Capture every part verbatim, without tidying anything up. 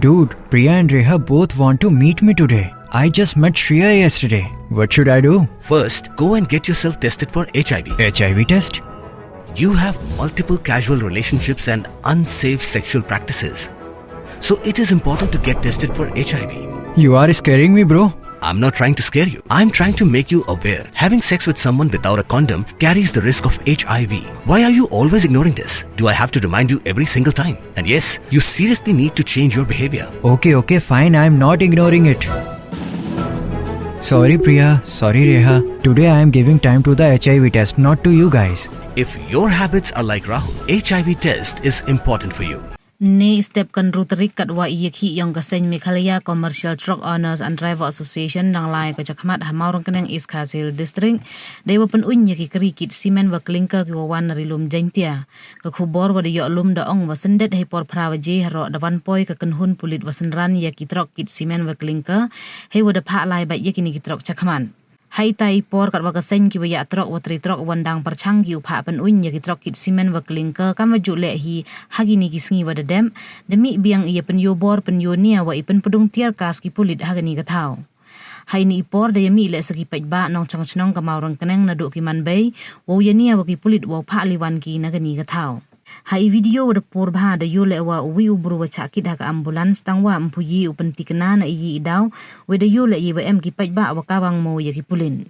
Dude, Priya and Reha both want to meet me today. I just met Shreya yesterday. What should I do? First, go and get yourself tested for H I V. H I V test? You have multiple casual relationships and unsafe sexual practices. So it is important to get tested for H I V. You are scaring me, bro. I'm not trying to scare you. I'm trying to make you aware. Having sex with someone without a condom carries the risk of H I V. Why are you always ignoring this? Do I have to remind you every single time? And yes, you seriously need to change your behavior. Okay, okay, fine. I'm not ignoring it. Sorry, Priya. Sorry, Reha. Today I am giving time to the H I V test, not to you guys. If your habits are like Rahul, H I V test is important for you. Ni step kan ru tarik katwa i yakhih yong ka seng Meghalaya Commercial Truck Owners and Driver Association dang lai ka chakhmat ha Mawryngkneng, East Khasi Hills District, dei wa pynuñ ya ki kari kit simen wa klinker ki wa wan na ri lum Jaintia. Ka khubor wa da yoh lum da ong wa syndet hei por phra waje harok da wan poi ka kynhun pulit wa synran ya ki truck kit simen wa klinker, hei wa da phah lai bait ya kini ki truck chakhmat. Hei ta i por katwa ka seng ki wa yah truck wa tre truck wan dang pyrchang ki u phah pynuñ ya ki truck kit simen wa klinker kam wa ju leh hi ha kini ki sngi wa da dep, da mih biang i ya pynyoo bor pynyoo nia wa i pynpdung tear gas ki pulit ha kani ka thaw. Hei ni i por da ya mih leh sa ki paidbah nongchong chnong ka Mawryngkneng naduh ki man bei, wow ya nia wa ki pulit wow phah liwan ki na kani ka thaw. Ha i video wa da pur bha da yoo leh wa uwi u bru wa chah kit ha ka ambulance tang wa ym pu i u pyntikna na i i daw, wei da yoo leh i wa em ki paidbah wa kawang mo ya ki pulit.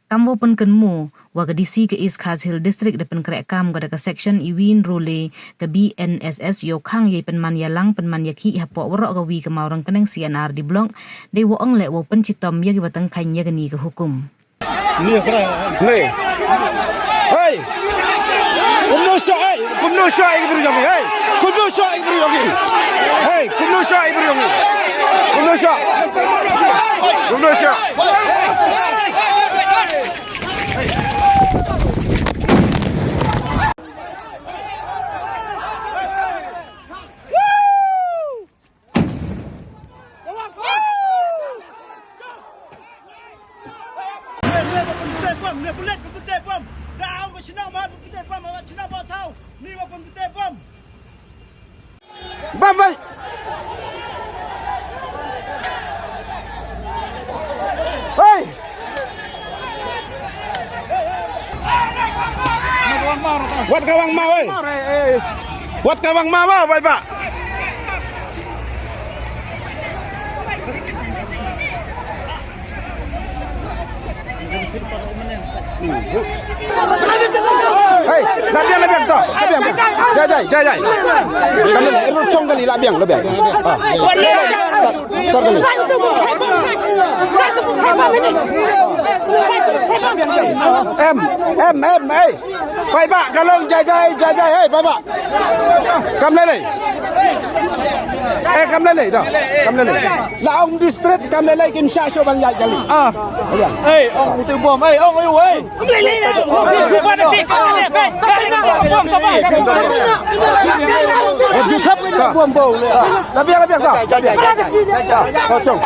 Kam wow pynkynmo wa ka D C ka East Khasi Hills District da pynkreh kam ka da ka section i win rule ka B N S S yow khang ya i pynman yalang pynman yakhih hapoh warok ka wi ka Mawryngkneng C and R D block, dei wa ong leh wow pynchitom ya ki wa tyngkhain ya kani ka hukum. Ni. Hey. Kumno shah, hey. Kumno shah, hey, bru jong, hey. Kumno shah, hey, bru jong, hey. Kumno shah, hey, bru jong, hey. Kumno shah. Kumno shah. Bam, bam. Hey! Wat ka wang mau, eh. Wat ka wang mau, bai ba. Hey, la biang, la biang, to, la biang, biang. Jai, jai, jai, jai. Kami ni, lu chong kali, la biang, la biang. Ah. Star, star kali. Em, em, em, hey. Bai ba, ka long, jai, jai, jai, jai, hey, bai ba. Kam le le. Eh, kam le le, da. Kam le le. La ong district, kam le le, kim sha sho ban ya jali. Ah. Ya. Hey, ong utu bom, hey, ong utu, hey. La biang, la biang, da. Kosong.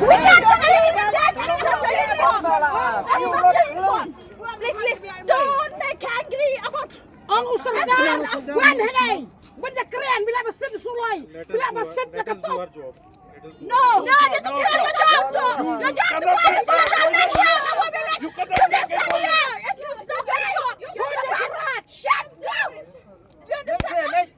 We can't do anything with that. Please leave. Don't make angry about Ong u sordar wan hei. Bynta kren bila ba sit suloi. Bila ba sit la ka top. No. No, this is not your job. Your job is to go and stand up and shout about the election. This is not your, it's not your job. You have the right. Shut down. You understand?